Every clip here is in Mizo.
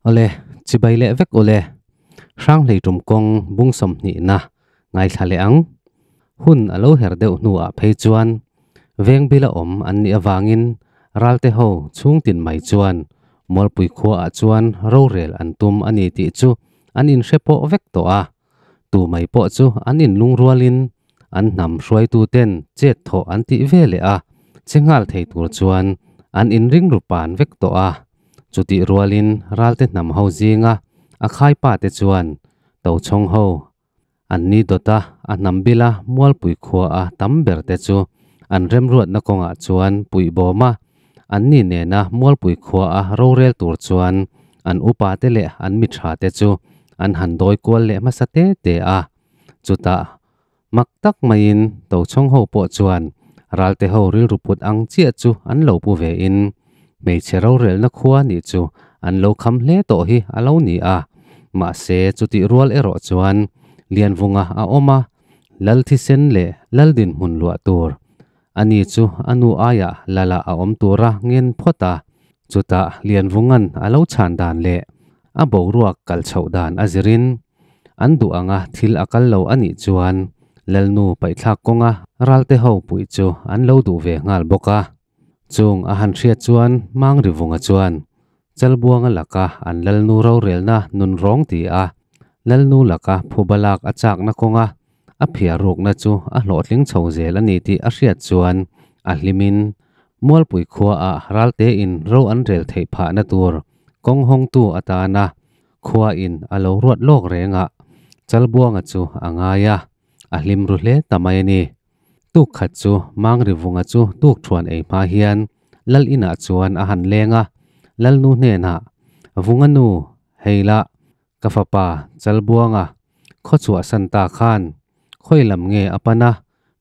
Awle, chibai leh vek ule. Hranghlei tum kawng bung sawmhnihna ngaithla leh ang. Hun a lo her deuh hnuah phei chuan veng bila awm an nih avangin ralte ho chhungtin mai chuan Mualpui khuaah chuan rorel an tum a ni tih chu an inhre pawh vek tawh a. Tu mai pawh chu an inlungrualin an hnam hruaituten chet thawh an tih ve leh a, che nghal thei tur chuan an inring ru pan vek tawh a. Chutih rualin ralte hnam ho zinga a khaipa te chuan Tochhawng ho an ni dawt a, a hnam bila Mualpui khua a tam ber te chu an remruatna kawngah chuan puih bawm a, an ni nena Mualpui khua a rorel tur chuan an upa te leh an mi tha te chu an han dawi kual leh hmasa te te a. Chutah mak tak maiin Tochhawng ho pawh chuan ralte ho rilru put ang chiah chu an lo pu ve in hmeichhe rorelna khua nih chu an lo kham hle tawh hi a lo ni a. Mahse chutih rual erawh chuan Lianvunga a awm a, Lal thisen leh Lal dinhmun luah tur a ni chu a nu aiah Lala a awm tura ngen phawt a. Chutah Lianvunga'n a lo chhan dan leh a boruak kal chhoh dan a zirin an duh anga thil a kal lo a nih chuan Lalnu paihthlak kawnga ralte ho puih chu an lo duh ve nghal bawk a. Chung a han hriat chuan Mangrivunga chuan Chalbuanga laka an Lalnu rorelna nun rawng ti a, Lalnu laka phuba lak a chakna kawnga a phiar rukna chu a hlawhtling chho zel a ni tih a hriat chuan a hlimin Mualpui khuaah raltein ro an rel theih phahna tur kawng hawngtu atana khuain a lo ruat lawk rengah Chalbuanga chu a ngai a, a hlim ru hle ta mai a ni. Tuk khat chu Mangrivunga chu tuk thuan ei hma hian Lal inah chuan a han leng a, Lalnu hnenah, Vunga nu, hei la, ka fapa Chalbuanga khaw chhuahsan ta khan khawi lam nge a pan a,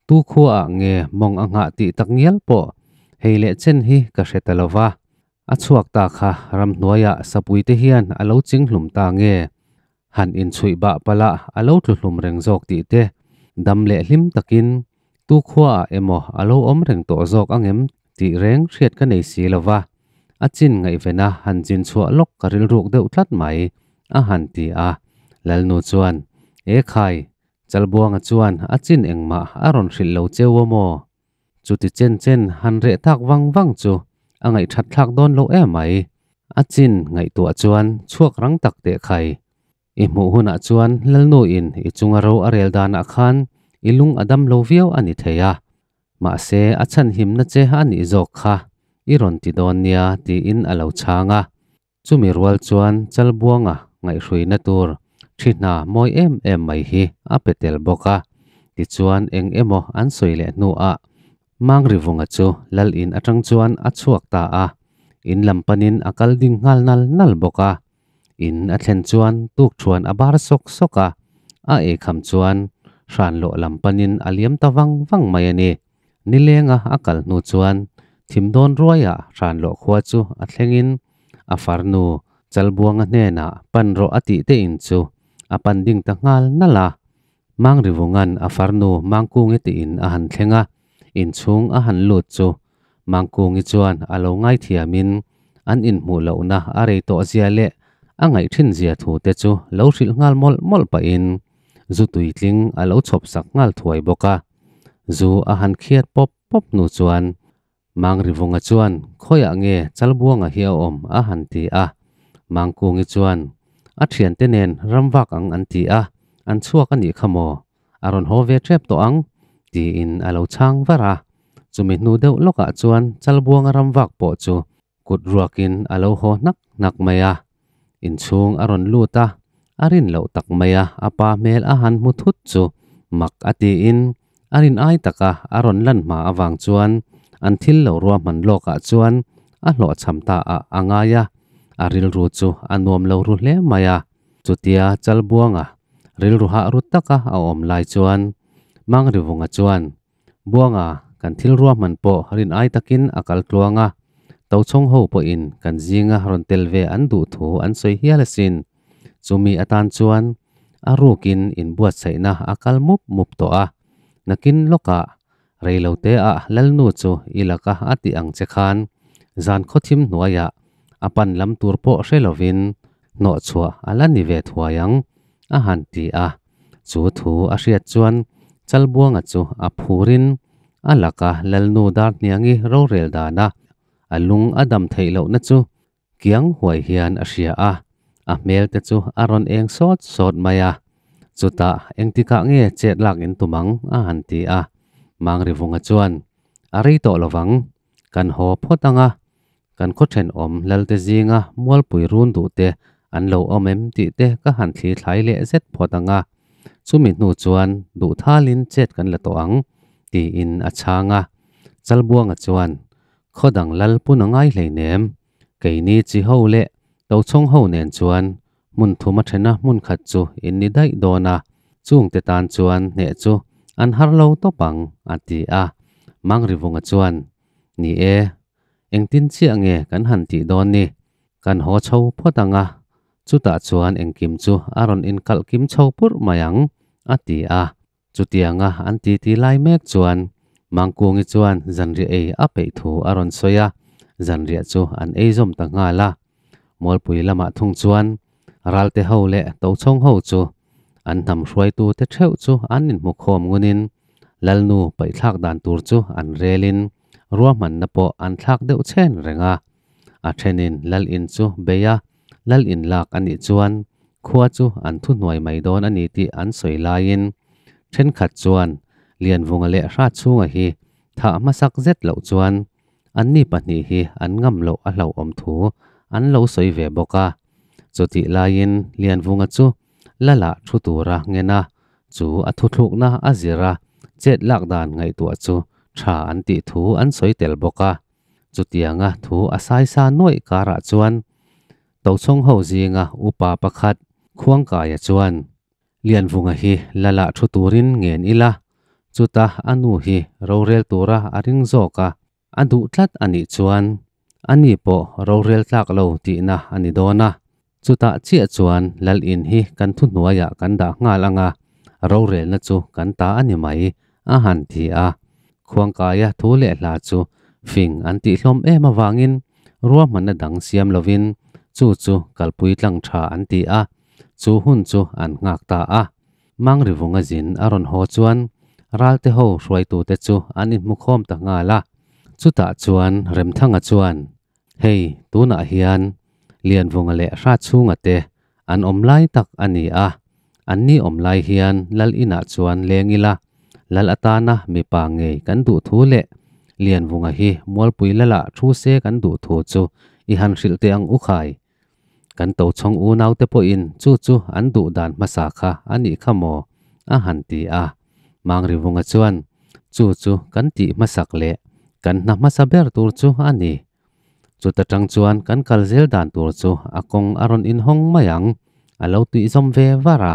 tu khuaah nge mawng a nghah tih tak ngial pawh hei leh chen hi ka hre ta lo va. A chhuak ta kha ramhnuaiah sapui te hian a lo ching hlum ta nge? Han inchhuih bah palh a lo tlu hlum reng zawk tih te, dam leh hlim takin tu khuaah emaw a lo awm reng tawh zawk angem tih reng hriat ka nei si lo va, a chin ngaihvena han chin chhuah lawk ka rilruk deuh tlat mai, a han ti a. Lalnu chuan, E khai, Chalbuanga chuan a chin engmah a rawn hrilh lo cheu aw maw? Chuti chen chen han reh tak vang vang chu a ngaihthat thlak dawn lo em mai. A chin ngaihtuah chuan chhuak rang tak teh khai. I hmuh hunah chuan Lalnu in i chunga ro a rel danah khan i lung a dam lo viau a ni thei a. Mahse a chhan himna che a nih zawk kha i rawn ti dawn nia tiin a lo chhang a. Chumi rual chuan Chalbuanga ngaihhruina tur thi hna mawi em em mai hi a pe tel bawk a. Tichuan eng emaw an sawi leh hnuah Mangrivunga chu Lal in atang chuan a chhuak ta a, in lam panin a kal ding nghal nal nal bawk a. In a thlen chuan tukthuan a bar sawk sawk a, a eikham chuan hranlawh lam panin a liam ta vang vang mai a ni. Nilenga a kal hnu chuan thim dawn ruaiah hranlawh khua chu a thlengin a farnu Chalbuanga hnenah pan rawh a tih te in chu a pan ding ta nghal nalh a. Mangrivunga'n a farnu Mangkungi tiin a han thleng a, inchhung a han lut chu Mangkungi chuan a lo ngaithiamin an inhmuh lohna a rei tawh zia leh a ngaih thin zia thu te chu lo hrilh nghal mawlh mawlh pahin zu tuitling a lo chhawp sak nghal thuai bawk a. Zu a han khiat pawp pawp hnu chuan Mangrivunga chuan khawiah nge Chalbuanga hi a awm a han ti a. Mangkungi chuan a thiante nen ramvak ang an ti a, an chhuak a nih kha maw? A rawn haw ve tep tawh ang tiin a lo chhang var a. Chumi hnu deuh lawkah chuan Chalbuanga ramvak pawh chu Kut ruakin a lo haw hnak hnak mai a, inchhung a rawn lut a, a rin loh tak mai a, a pa hmel a han hmu thut chu mak a tiin a rin ai taka a rawn lan hma avang chuan an thil lo ruahman lawkah chuan a hlawhchham ta ah a ngai a, a rilru chu a nuam lo ru hle mai a. Chutia Chalbuanga rilru hah ru taka a awm lai chuan Mangrivunga chuan Buanga, kan thil ruahman pawh rin ai takin a kal tluang a, Tochhawng ho pawhin kan zinga rawn tel ve an duh thu an sawi hial asin. Chumi atan chuan a rukin inbuatsaihna a kal mup mup tawh a, nakin lawkah reiloteah Lalnu chu i laka a tih ang che khan zan khawthim hnuaiah a pan lam tur pawh hre lovin Hnawh chhuah a la ni ve thuai ang, a han ti a. Chu thu a hriat chuan Chalbuanga chu a phurin a laka Lalnu Darhniangi rorel dana a lung a dam theih lohna chu kiang huai hian a hria a, a hmel te chu a rawn eng sawt sawt mai a. Chutah engtikah nge chet lak in tum ang? a han ti a. Mangrivunga chuan, A rei tawh lovang, kan haw phawt ang a, kan khaw thenawm Lalte zinga mualpui run duh te an lo awm em tih te ka han thli thlai leh zet phawt ang a, chumi hnu chuan duh thalin chet kan la tawh ang, tiin a chhang a. Chalbuanga chuan, Khaw dang lal pun a ngai hleinem, keini chi ho leh Tochhawng ho nen chuan hmun thum a thena hmun khat chu in ni daih dawn a, chungte tan chuan hneh chu an har lo tawp ang, a ti a. Mangrivunga chuan, Ni e, engtin chiah nge kan han tih dawn ni? Kan haw chho phawt ang a, chutah chuan engkim chu a rawn inkalh kim chho purh mai ang, a ti a. Chutianga an titi lai mek chuan Mangkungi chuan zanriah ei a peih thu a rawn sawi a, zanriah chu an ei zawm ta nghal a. Mualpui lamah thung chuan Ralte ho leh Tochhawng ho chu an hnam hruaitute theuh chu an inhmu khawm ngunin Lalnu paihthlak dan tur chu an relin ruahmanna pawh an thlak deuh chhen reng a. A thenin Lal in chu bei a, Lal in lak a nih chuan khua chu an thuhnuai mai dawn a ni tih an sawi laiin thenkhat chuan Lianvunga leh Hratchhunga hi thah hmasak zet loh chuan anni pahnih hi an ngam loh a hlauhawm thu an lo sawi ve bawk a. Chutih laiin Lianvunga chu Lala thu tura ngen a, chu a thuthlukna a zir a, chet lak dan ngaihtuah chu tha an tih thu an sawi tel bawk a. Chutianga thu a saisa nuaih karah chuan Tochhawng ho zinga upa pakhat Khuangkaia chuan, Lianvunga hi Lala thu turin ngen ila, chuta a nu hi rorel tura a ring zawk a, A duh tlat a nih chuan ani pawh rorel tlak lo tihna a ni dawn a. Chutah chiah chuan Lal in hi kan thuhnuaiah kan dah nghal ang a, rorelna chu kan ta a ni mai, a han ti a. Khuangkaia thu leh hla chu fing an tih hlawm em avangin ruahmanna dang siam lovin chu chu kalpui tlang tha an ti a, chu hun chu an nghak ta a. Mangrivunga zin a rawn haw chuan Ralte ho hruaitute chu an inhmukhawm ta nghal a. Chutah chuan Remthanga chuan, Hei, tunah hian Lianvunga leh Hratchhunga te an awm lai tak a ni a. Anni awm lai hian Lal inah chuan leng ila, Lal atana mipa ngei kan duh thu leh Lianvunga hi Mualpui Lalah thu se kan duh thu chu i han hrilh teh ang u khai. Kan tochhawng unaute pawhin chu chu an duh dan hmasa kha a nih kha maw? a han ti a. Mangrivunga chuan, Chu chu kan tih hmasak leh kan hna hmasa ber tur chu a ni. Chuta tang chuan kan kal zel dan tur chu a kawng a rawn inhawng mai ang, a lo tih zawm ve var a.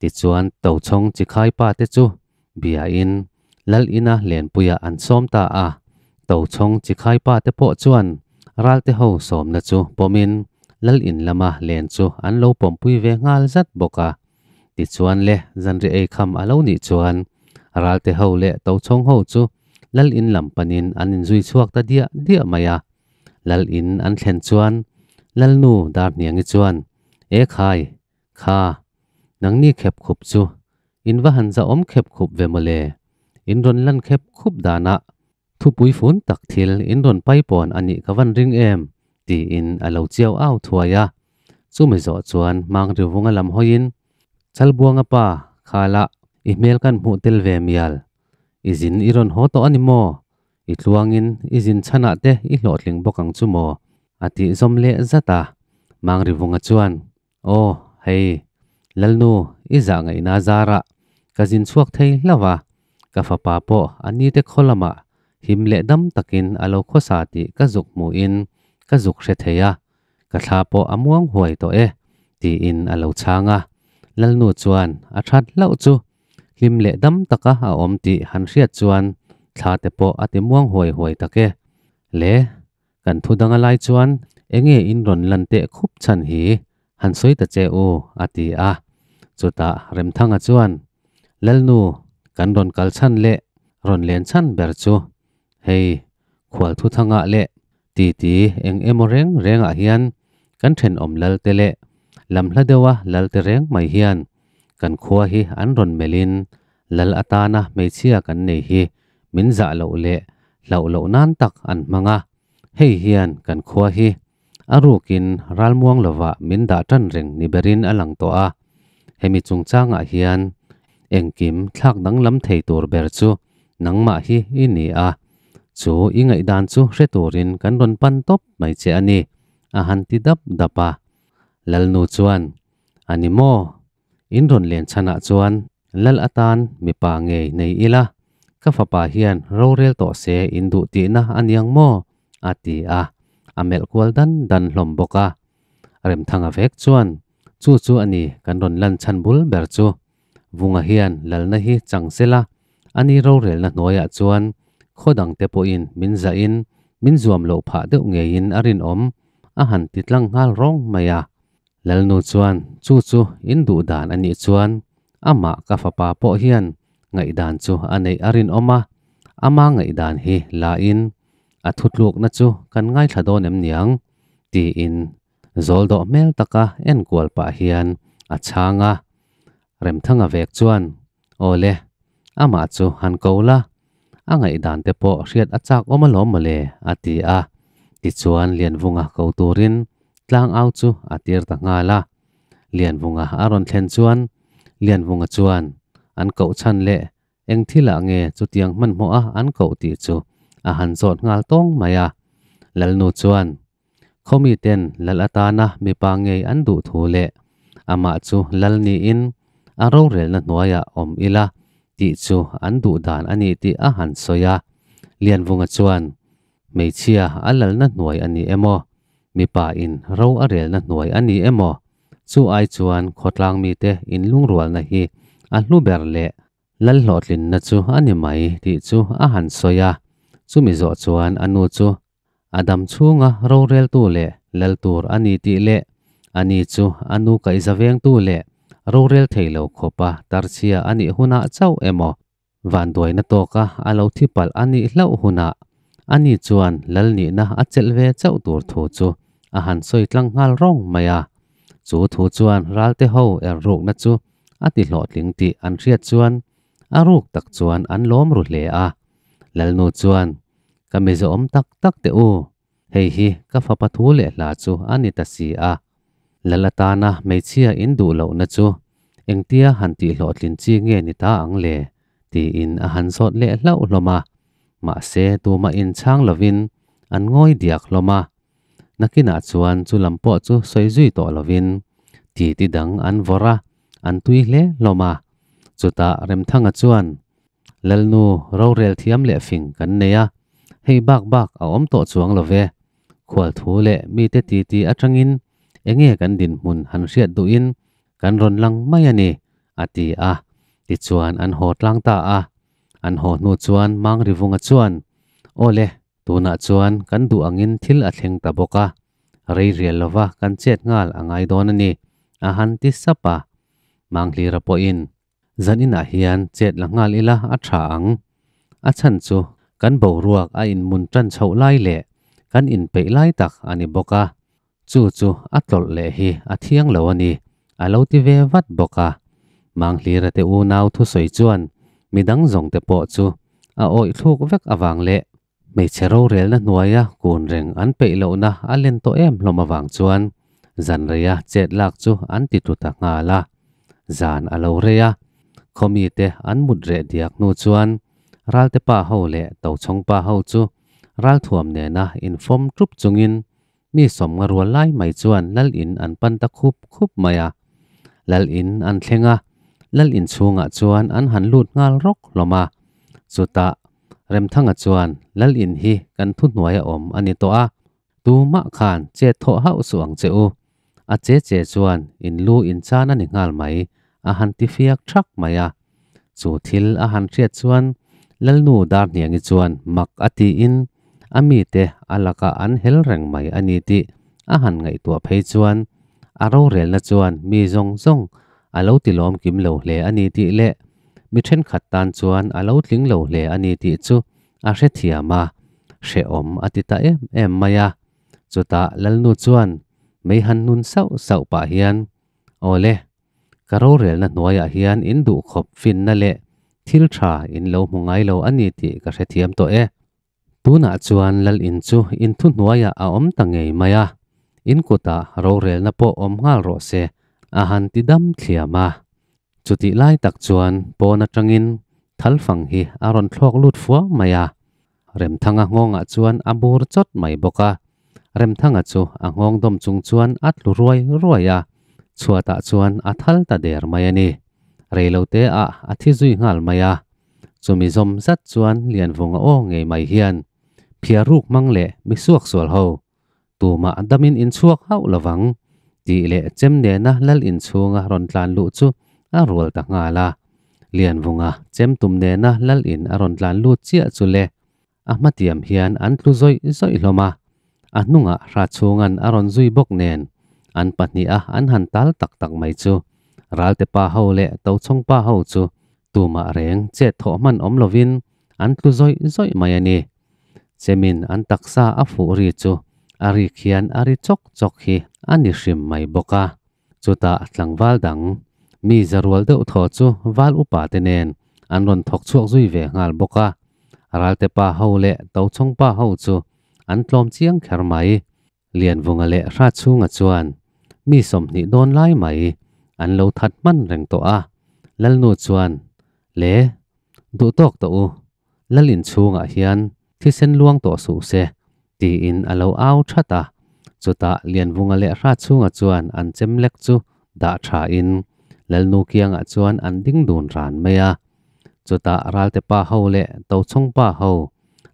Tichuan tochhawng chikhai pa te chu biain Lal ina lenpuiah an sawm ta a, Tochhawng chikhai pa te pawh chuan Ralte ho sawmna chu pawmin Lal in lama len chu an lo pawmpui ve nghal zat bawk a. Tichuan le zanriah ei kham a lo nih chuan Ralte ho leh Tochhawng ho chu Lal in lam panin an inzui chhuak ta diah diah mai a. Lal in an thlen chuan Lalnu Darhniangi chuan, E khai, kha, nangni khep khup chu In va han zahawm khep khup ve mawle. In rawn lan khep khup danah thupui fun tak thil in rawn pai pawn a nih ka van ring em? tiin a lo chiau au thuai a. Chumi zawh chuan Mangrivunga lam hawiin, Chalbuanga pa, khala i hmel kan hmuh tel ve mial. I zin i rawn haw tawh a ni maw? I tluangin i zin chhanah te i hlawhtling bawk ang chu maw? a tih zawm leh zat a. Mangrivunga chuan, Aw, hei, Lalnu, i zah ngaihna zarah ka zin chhuak thei hlauh a, ka fapa pawh a nite khaw lamah him leh dam takin a lo khawsa tih ka zuk hmuhin ka zuk hre thei a, ka thla pawh a muang huai tawh e, tiin a lo chhang a. Lalnu chuan a that hlauh chu hlim leh dam taka a awm tih han hriat chuan thla te pawh a ti muang huai huai tak e. Le, Kan thu dang a lai chuan enge in rawn lan teh khup chhan hi han sawi ta che u, a ti a. Chutah Remthanga chuan, Lalnu, kan rawn kal chhan leh rawn len chhan ber chu hei khual thu thangah leh titi eng emaw reng rengah hian kan thenawm lal te leh Lam hla deuha lal te reng mai hian kan khua hi an rawn melhin lal atana hmeichhia kan nei hi min zah loh leh hlauh loh nan tak an hmang a, hei hian kan khua hi a rukin ralmuang lovah min dah tan reng ni berin a lang tawh a, hemi chungchangah hian engkim thlak danglam thei tur ber chu nangmah hi i ni a, chu i ngaihdan chu hre turin kan rawn pan tawp mai che a ni, a han ti dap dap a. Lalnu chuan, A ni maw? In rawn len chhanah chuan lal atan mipa ngei nei ila, ka fapa hian rorel tawh se in duh tihna a niang maw? a ti a, a melh kual dan dan hlawm bawk a. Remthanga vek chuan, Chu chu a ni kan rawn lan chhan bul ber chu. Vunga hian lalna hi chang sela, ani rorelna hnuaiah chuan khaw dangte pawhin min zahin min zuam loh phah deuh ngeiin a rinawm a han ti tlang nghal rawng mai a. Lalnu chuan chu chu in duh dan a nih chuan amah ka fapa pawh hian ngaihdan chu a neih a rinawm a, ama ngaihdan hi la in a thutlukna chu kan ngaithla dawn em niang? tiin zawl dawh hmel taka enkual pah hian a chhang a. Remthanga vek chuan, Aw le, amah chu han ko la, a ngaihdan te pawh hriat a chak awm alawm mawle, a ti a. Tichuan Lianvunga ko turin tlangau chu a tir ta nghal a. Lianvunga a rawn thlen chuan Lianvunga chuan an koh chhan leh eng thilah nge chutiang hmanhmawh a an koh tih chu a han zawt nghal tawng mai a. Lalnu chuan, Khawmi ten lal atana mipa ngei an duh thu leh amah chu lal niin a rorelna hnuaiah awm ila tih chu an duh dan a ni tih a han sawi a. Lianvunga chuan, Hmeichhia a lalna hnuai a ni emaw, mipa in ro a relna hnuai a ni emaw, chu ai chuan khawtlang mite inlungrualna hi a hlu ber leh Lal hlawhtlinna chu a ni mai tih chu a han sawi a, chumi zawh chuan a nu chu a dam chhunga roreltu leh lal tur a ni tih leh a ni chu a nu kaihza vengtu leh rorel thei lo khawpa tarchhia a nih hunah chauh emaw vanduaina tawka a lo thi palh a nih hlauh hunah a ni chuan lal nihna a chelh ve chauh tur thu chu a han sawi tlang nghal rawng mai a. Chu thu chuan ralte ho er rukna chu a ti hlawhtling tih an hriat chuan a ruk tak chuan an lawm ru hle a. Lalnu chuan, Ka mizoawm tak tak teh u, hei hi ka fapa thu leh hla chu a ni ta si a. Lal atana hmeichhia in duh lohna chu engtia han tih hlawhtlin chi nge ni ta ang le? tiin a han zawt leh hlauh hlawm a. Mahse tumah inchhang lovin an ngawi diak hlawm a. Nakinah chuan chu lam pawh chu sawi zui tawh lovin titi dang an vawrh a, an tui hle hlawm a. Chutah Remthanga chuan, Lalnu rorel thiam leh fing kan nei a, hei bak bak a awm tawh chuang lo ve. Khual thu leh mite titi atangin enge kan dinhmun han hriat duhin kan rawn lang mai a ni, a ti a. Tichuan an haw tlang ta a. An haw hnu chuan Mangrivunga chuan, Aw le, Tunah chuan kan duh angin thil a thleng ta bawk a, rei rial lova kan chet nghal a ngai dawn a ni, a han ti sap a. Manghlira pawhin, Zan inah hian chet la nghal ila a tha ang. A chhan chu kan boruak a inmun tan chhoh lai leh kan inpeih lai tak a ni bawk a, Chu chu a tlawlh leh hi a thiang lo a ni, a lo ti ve vat bawk a. Manghlira te unau thusawi chuan midang zawng te pawh chu a awih thluk vek avang leh hmeichhe rorelna hnuaia kun reng an peih lohna a len tawh em hlawm avang chuan zan reia chet lak chu an ti tlu ta nghal a. Zan a lo rei a, khaw mite an mut reh diak hnu chuan Ralte pa ho leh Tochhawng pa ho chu ralthuam nena infawm ṭup chungin Mi sawmnga rual lai mai chuan lal in an pan ta khup khup mai a. Lal in an thleng a, lal in chhungah chuan an han lut nghal rawk hlawm a. Chutah Remthanga chuan lal in hi kan thuhnuai a awm a ni tawh a, tumah khan chet thawh hauh suh ang che u. A che che chuan in lu in chan a ni nghal mai, a han ti fiak thak mai a. Chu thil a han hriat chuan Lalnu Darhniangi chuan mak a tiin a mite a lakah an hel reng mai a ni tih a han ngaihtuah phei chuan a rorelna chuan mi zawng zawng a lo tilawm kim lo hle a ni tih leh mi thenkhat tan chuan a lo tling lo hle a ni tih chu a hrethiam a, hrehawm a ti ta em em mai a. Chutah Lalnu chuan mei han nun sauh sauh pah hian. Awle, ka rorelna hnuaiah hian in duhkhawp finna leh thil tha in lo hmu ngai lo a ni tih ka hrethiam tawh e. Tunah chuan lal in chu in thuhnuaiah a awm ta ngei mai a, in kutah rorelna pawh awm nghal rawh se a han ti dam thliam a. Chutih lai tak chuan pawn atangin thalfang hi a rawn thlawk lut fua mai a, Remthanga nghawngah chuan a bur chawt mai bawk a. Remthanga chu a nghawng dawm chung chuan a tlu ruai ruai a, chhuatah chuan a thal ta der mai a ni. Reilote ah a thi zui nghal mai a. Chumi zawm zat chuan Lianvunga aw ngei mai hian phiar ruk hmang leh mi suak sual ho tumah damin inchhuak hauh lovang tih leh chem nena lal inchhunga rawn tlan luh chu a rual ta nghal a. Lianvunga chem tum nena lal in a rawn tlan lut chiah chu le a hmatiam hian an tlu zawih zawih hlawm a, a hnungah Hratchhunga'n a rawn zui bawk nen an pahniha an han tal tak tak mai chu Ralte pa ho leh Tochhawng pa ho chu tumah reng chet thawh hman awm lovin an tlu zawih zawih mai a ni. Chemin an taksa a fuh ri chu a rik hian a ri chawk chawk hi a ni hrim mai bawk a. Chutah tlangval dang mi zarual deuh thaw chu val upa te nen an rawn thawk chhuak zui ve nghal bawk a. Ralte pa ho leh Tochhawng pa ho chu an tlawm chiang kher mai. Lianvunga leh Hratchhunga chuan mi 20 dawn lai mai an lo that hman reng tawh a. Lalnu chuan, Le, duh tawk tawh u, Lal inchhungah hian thisen luang tawh suh se, tiin a lo au that a. Chutah Lianvunga leh Hratchhunga chuan an chem lek chu dah thain Lalnu kiangah chuan an ding dun ran mai a. Chutah Ralte pa ho leh Tochhawng pa ho,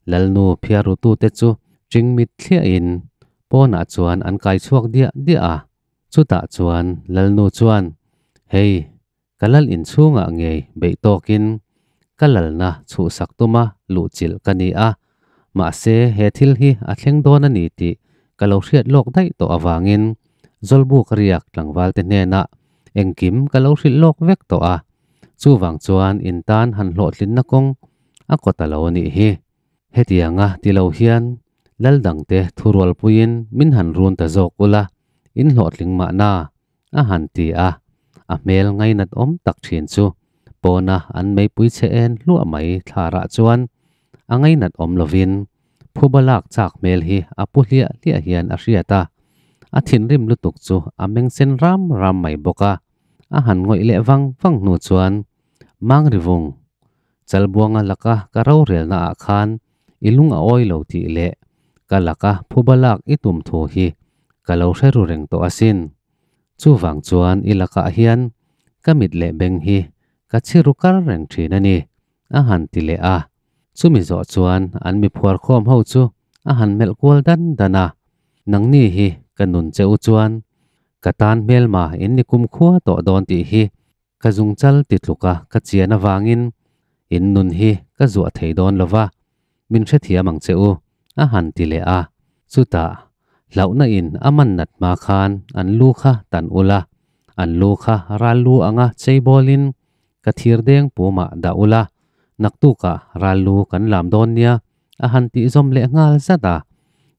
Lalnu phiarutute chu chingmit thliahin pawnah chuan an kai chhuak diah diah a. Chutah chuan Lalnu chuan, Hei, ka lal inchhungah ngei beih tawkin ka lalna chhuhsak tuma luhchilh ka ni a, mahse he thil hi a thleng dawn a ni tih ka lo hriat lawk daih tawh avangin Zawlbuk riak tlangvalte hnenah engkim ka lo hrilh lawk vek tawh a, chuvang chuan in tan han hlawhtlinna kawng a kawt a lo a nih hi. Hetianga ti lo hian lal dangte thurualpuiin min han run ta zawk ula, in hlawhtling mahna a han ti a, a hmel ngainat awm tak thin chu pawna an meipui chhe en hluah mai thlarah chuan a ngainat awm lovin phuba lak chak hmel hi a pu hliah hliah hian a hriat a, a thinrim lutuk chu a meng sen ram ram mai bawk a, a han ngawih leh vang vang hnu chuan Mangrivung Chalbuanga laka ka rorelna ah khan i lung a awi lo tih leh ka laka phuba lak i tum thu hi ka lo hre ru reng tawh asin. Chuvang chuan i lakah hian ka mit leh beng hi ka chhi ru kar reng thin a ni, a han ti leh a. Chumi zawh chuan an mi phuarkhawm ho chu a han melh kual dan dan a, Nangni hi ka nun che u chuan ka tan hmelma in ni kumkhua tawh dawn tih hi Ka zungchal ti tluka ka chian avangin in nun hi ka zuah thei dawn lo va, min hrethiam ang che u, a han ti leh a. Chutah, hlauhna in a man nat hma khan an lu kha tan ula, an lu kha ral lu anga cheibawlin ka thir deng pumah dah ula, naktukah ral lu kan lam dawn nia, a han tih zawm leh nghal zat a.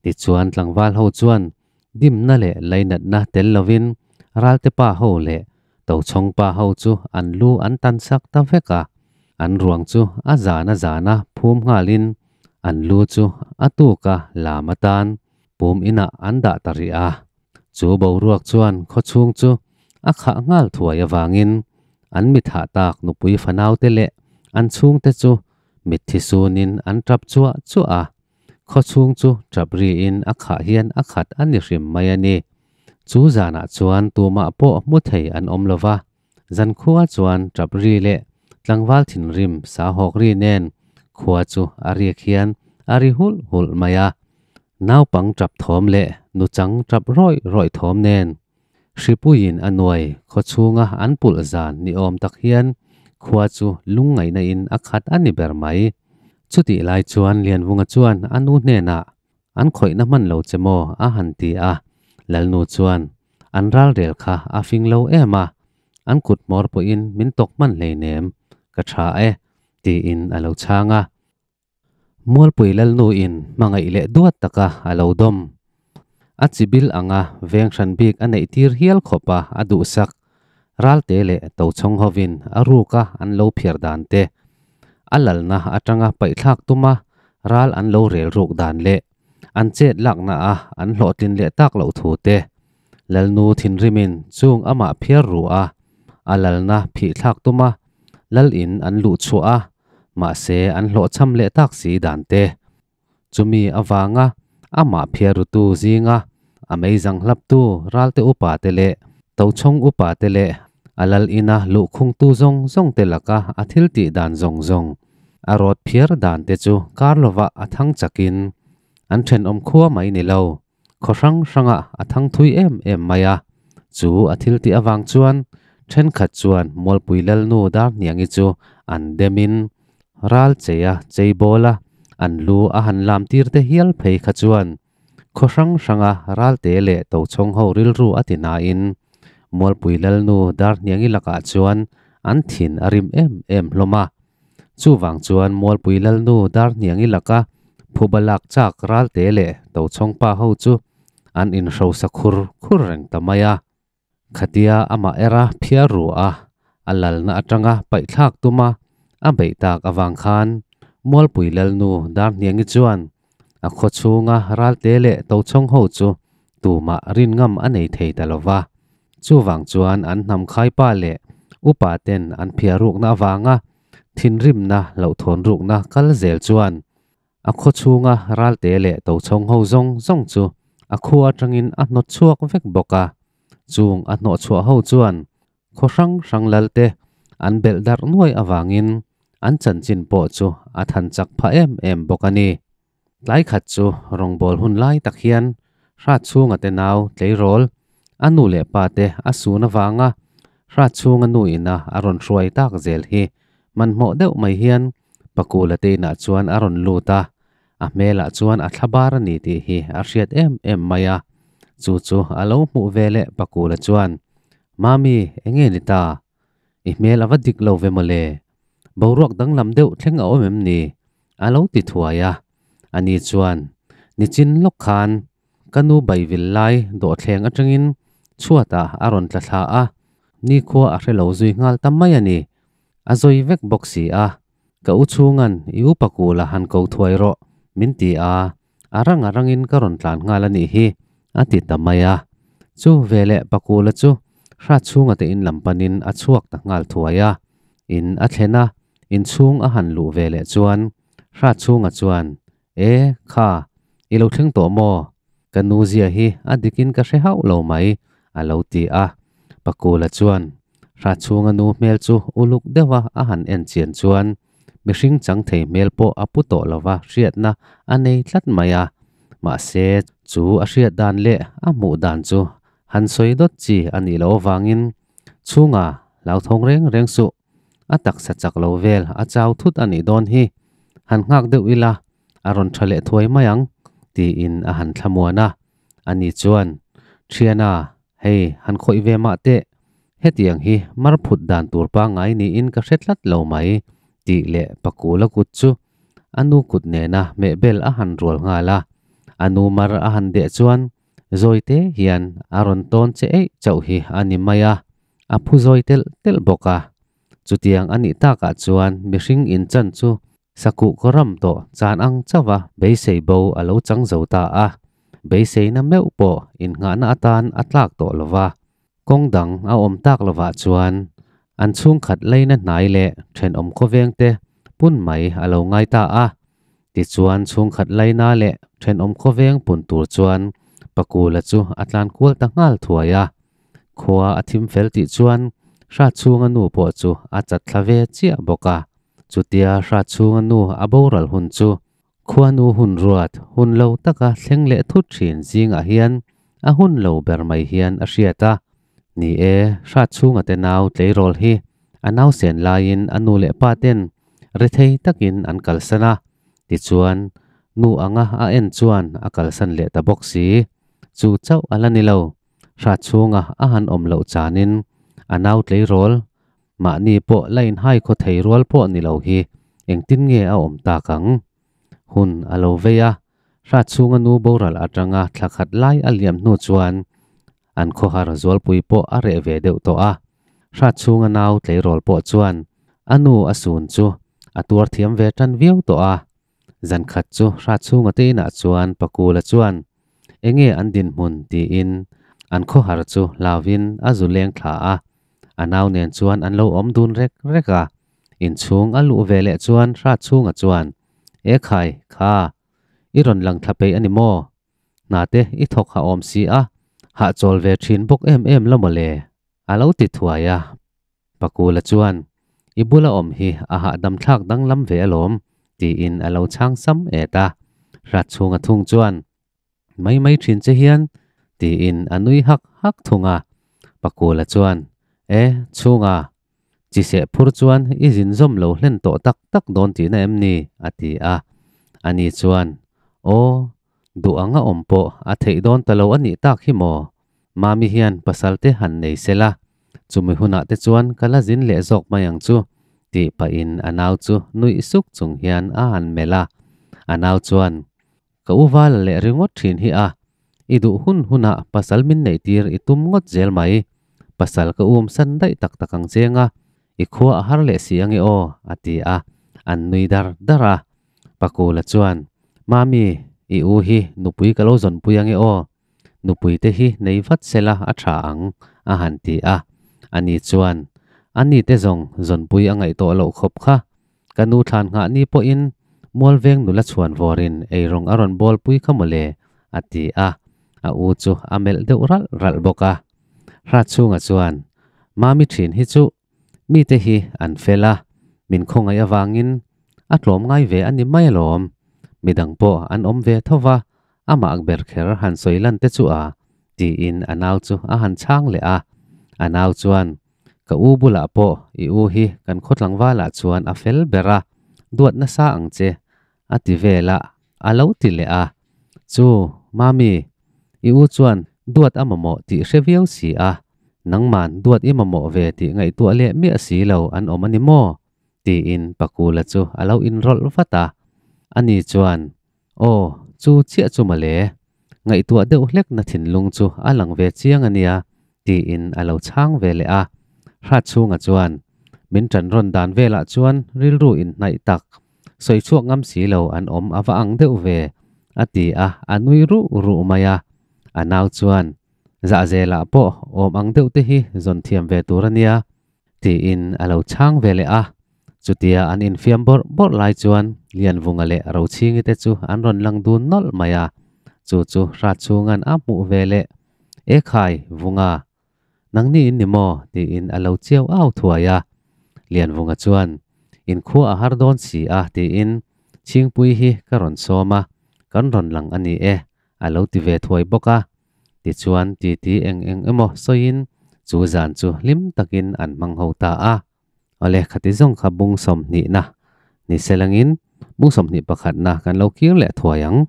Tichuan tlangval ho chuan dimna leh lainatna tel lovin ralte pa ho leh Tochhawng pa ho chu an lu an tan sak ta vek a, an ruang chu a zan a zana phum nghalin an lu chu a tuka lam atan pum inah an dah ta rih a. Chu boruak chuan khawchhung chu a khah nghal thuai avangin an mithah tak nupui fanaute leh an chhungte chu mitthi sunin an tap chuah chuah a. Khawchhung chu tap riin a khah hian a khat a ni hrim mai a ni. Chu zanah chuan tumah pawh hmu thei an awm lo va, zankhua chuan tap ri leh tlangval thinrim sa hawk ri nen khua chu a riak hian a ri hulh hulh mai a. Naupang tap thawm leh nuchang tap rawih rawih thawm nen hripuiin a nuai khawchhunga an pulh zan ni awm tak hian khua chu lungngaihna in a khat a ni ber mai. Chutih lai chuan Lianvunga chuan a nu hnenah, An khawihna hman lo che maw? a han ti a. Lalnu chuan, An ralrel kha a fing lo em a, an kut hmawr pawhin min tawk hman hleinem, ka tha e, tiin a lo chhang a. Mualpui Lalnuin hmangaih leh duat taka a lo dawm. A chibil anga veng hran bik a neih tir hial khawp a, a duhsak. Ralte leh Tochhawng hovin a ruka an lo phiar dan te, a lalna atanga paihthlak tuma ral an lo rel ruk dan leh an chet lakna a an hlawhtlin leh tak loh thu te, Lalnu thinrimin chung amah phiar ru a, a lalna phihthlak tuma lal in an luh chhuah a, mahse an hlawhchham leh tak si dan te. Chumi avanga amah phiarrutu zinga a meizang hlaptu Ralte upa te leh Tochhawng upa te leh a lal ina luhkhungtu zawng zawng te laka a thil tih dan zawng zawng a rawt phiar dan te chu kar lovah a thang chakin an thenawm khua mai ni lo khaw hrang hrangah a thang thui em em mai a. Chu a thil tih avang chuan thenkhat chuan Mualpui Lalnu Darhniangi chu an demin ral cheia cheibawl a an lu a han lam tir te hial phei kha chuan khaw hrang hranga ralte leh Tochhawng ho rilru a ti nain Mualpui Lalnu Darhniangi lakah chuan an thin a rim em em hlawm a. Chuvang chuan Mualpui Lalnu Darhniangi laka phuba lak chak ralte leh Tochhawng pa ho chu an inhrosa khur khur reng ta mai a. Khatia amah era phiar ru a, a lalna atanga paihthlak tuma a beih tak avang khan Mualpui Lalnu Darhniangi chuan a khaw chhunga Ralte leh Tochhawng ho chu tumah rin ngam a nei thei ta lo va. Chuvang chuan an hnam khaipa leh upa ten an phiar rukna avanga thinrimna hlauhthawn rukna kal zel chuan A khaw chhunga Ralte leh Tochhawng ho zawng zawng chu a khua atangin a hnawt chhuak vek bawk a. Chung a hnawh chhuah ho chuan khaw hrang hrang lalte an belh darh nuai avangin an chanchin pawh chu a than chak phah em em bawk a ni. Tlai khat chu rawngbâwl hun lai tak hian Hrat chhunga te nau tleirawl a nu leh pa te a sun avanga Hrat chhunga nu ina a rawn hruai tak zel hi hmanhmawh deuh mai hian Pakula te inah chuan a rawn lut a, a hmelah chuan a thlabar a ni tih hi a hriat em em mai a. Chu chu a lo hmuh ve leh Pakula chuan, Mami, enge ni ta? I hmel a va dik lo ve mawle. Boruak danglam deuh thleng a awm em ni? A lo ti thuai a. Ani chuan, Nichin lawk khan ka nu baivil lai dawhthleng atangin chhuatah a rawn tla thla a, nikhua a hre lo zui nghal ta mai a ni. A zawi vek bawk si a, ka u chhunga'n i upa kula han ko thuai rawh min ti a, a rang a rangin ka rawn tlan nghal a nih hi, a ti ta mai a. Chu veleh Pakula chu hrat chhunga te in lam panin a chhuak ta nghal thuai a. In a thlen a, inchhung a han luh veleh chuan hrat chhunga chuan, E, kha, i lo thleng tawh maw? Ka nu zia hi a dikin ka hre hauh lo mai, a lo ti a. Pakula chuan Hratchhunga nu hmel chu uluk deuha a han en chian chuan mihring chang thei hmel pawh a pu tawh lova hriatna a nei tlat mai a. Mahse, chu a hriat dan leh a hmuh dan chu han sawi dawt chi a nih loh avangin chhunga hlauthawng reng reng suh a taksa chak lo vel a chau thut a nih dawn hi, han nghak deuh ila a rawn tha leh thuai mai ang, tiin a han thlamuan a. Ani chuan, Thiana, hei han khawih ve mah teh, hetiang hi mar phut dan tur pangngai niin ka hre tlat lo mai, tih leh Pakula kut chu a nu kut nena mehbel a han rual nghal a. A nu mar a han deh chuan Zawite hian a rawn tawn che eih chauh hi a ni mai a, a phu zawi telh telh bawk a. Chutiang a nih takah chuan mihring inchan chu sakuh kaw ram tawh chan ang chauha beisei bo a lo chang zo ta a, beiseina meuh pawh innghahna atan a tlak tawh lo va. Kawng dang a awm tak lovah chuan an chhungkhat leina hnai leh thenawm khawvengte pun mai a lo ngai ta a. Tichuan chhungkhat laina leh thenawm khawveng pun tur chuan Pakula chu a tlan kual ta nghal thuai a. Khua a thim fel tih chuan Hratchhunga nu pawh chu a chat thla ve chiah bawk a. Chutia Hratchhunga nu a boral hun chu Khuanu hun ruat hun lo taka thleng leh thut thin zingah hian a hun lo ber mai hian a hriat a. Ni e, Hratchhunga te nau tleirawl hi a nausen laiin a nu leh pa ten rethei takin an kalsan a, tichuan nu anga a en chuan a kalsan leh ta bawk si. Chu chauh a la ni lo, Hratchhunga a han awm loh chanin a nau tleirawl Mahni pawh la inhai khaw thei rual pawh ni lo hi engtin nge a awm tak ang? Hun a lo vei a, Hratchhunga nu boral atanga thla khat lai a liam hnu chuan an khawhar zualpui pawh a reh ve deuh tawh a. Hratchhunga nau tleirawl pawh chuan a nu a sun chu a tuar thiam ve tan viau tawh a. Zan khat chu Hratchhunga te inah chuan Pakula chuan enge an dinhmun tiin an khawhar chu hlauvin a zu leng thla a. A nau nen chuan an lo awm dun rek rek a. Inchhung a luh ve leh chuan Hratchhunga chuan, E khai, kha, i rawn lang thla peih a ni maw? Hna te i thawk ha awm si a, hahchawl ve thin bawk em em la maw le? A lo ti thuai a. Pakula chuan, I bula awm hi a hahdam thlak danglam ve alawm, tiin a lo chhang sam et a. Hratchhunga thung chuan, Mai mai thin che hian, tiin a nui hak hak thung a. Pakula chuan, E, chhunga, chi seh phur chuan i zin zawm lo hlen tawh tak tak dawn tihna em ni? a ti a. Ani chuan, Aw, duh anga awm pawh a theih dawn ta lo a nih tak hi maw? Mami hian pasal te han nei se la, chumi hunah te chuan ka la zin leh zawk mai ang chu, tih pahin a nau chu nuih suk chung hian a han melh a. A nau chuan, Ka u vala leh ringawt thin hi a, i duh hun hunah pasal min neih tir i tum ngawt zel mai. Pasal ka um san daih tak tak ang cheng a, i khua a har leh si ange aw, a ti a, an nui dar dar a. Pakula chuan, Mami, i u hi nupui ka lo zawnpui ange aw, nupui te hi nei vat sela a tha ang, a han ti a. Ani chuan, Ani te zawng zawnpui a ngaih tawh loh khawp kha, Ka nu thlan nghah ni pawhin Mualveng nula chhuan vawrin eirawng a rawn bawlpui kha mawle, a ti a, a u chu a melh deuh ralh ralh bawk a. Hratchhunga chuan, Mami thin hi chu mite hi an fel a, min khawngaih avangin a tlawm ngai ve a ni mai alawm. Midang pawh an awm ve tho va, amah ber kher han sawi lan te chu a, tiin a nau chu a han chhang leh a. A nau chuan, Ka u bulah pawh i u hi kan khaw tlangvalah chuan a fel ber a, duat nasa ang che, a ti vel a, a lo ti leh a. Chu, Mami, i u chuan duat a mamawh tih hre viau si a, nangman duat i mamawh ve tih ngaihtuah leh miah si lo an awm a ni maw? tiin Pakula chu a lo inrawlh vat a. Ani chuan, Aw, chu chiah chu mawle. Ngaihtuah deuh hlekna thinlung chu a lang ve chiang a nia, tiin a lo chhang ve leh a. Hratchhunga chuan, Min ṭan rawn dan velah chuan rilru inhnaih tak, sawi chhuak ngam si lo an awm a va ang deuh ve, a ti a, a nui ruh ruh mai a. A nau chuan, Zahzelah pawh awm ang deuh te hi zawn thiam ve tur a nia, Tiin a lo chhang ve leh a. Chutia an infiam bawrh bawrh lai chuan Lianvunga leh Rochhingi te chu an rawn lang dun nawlh mai a. Chu chu Hratchhunga'n a hmuh ve leh, E khai, Vunga! Nangni in ni maw? tiin a lo chiau au thuai a. Lianvunga chuan, Inkhua a har dawn si a tiin Chhingpui hi ka rawn sawm a, kan rawn lang a ni e, a lo ti ve thuai bawk a. Tichuan titi eng eng emaw sawiin chu zan chu hlim takin an hmang ho ta a. Awle, khati zawng kha bung sawmhnihna ni selangin bung 21na kan lo kir leh thuai ang.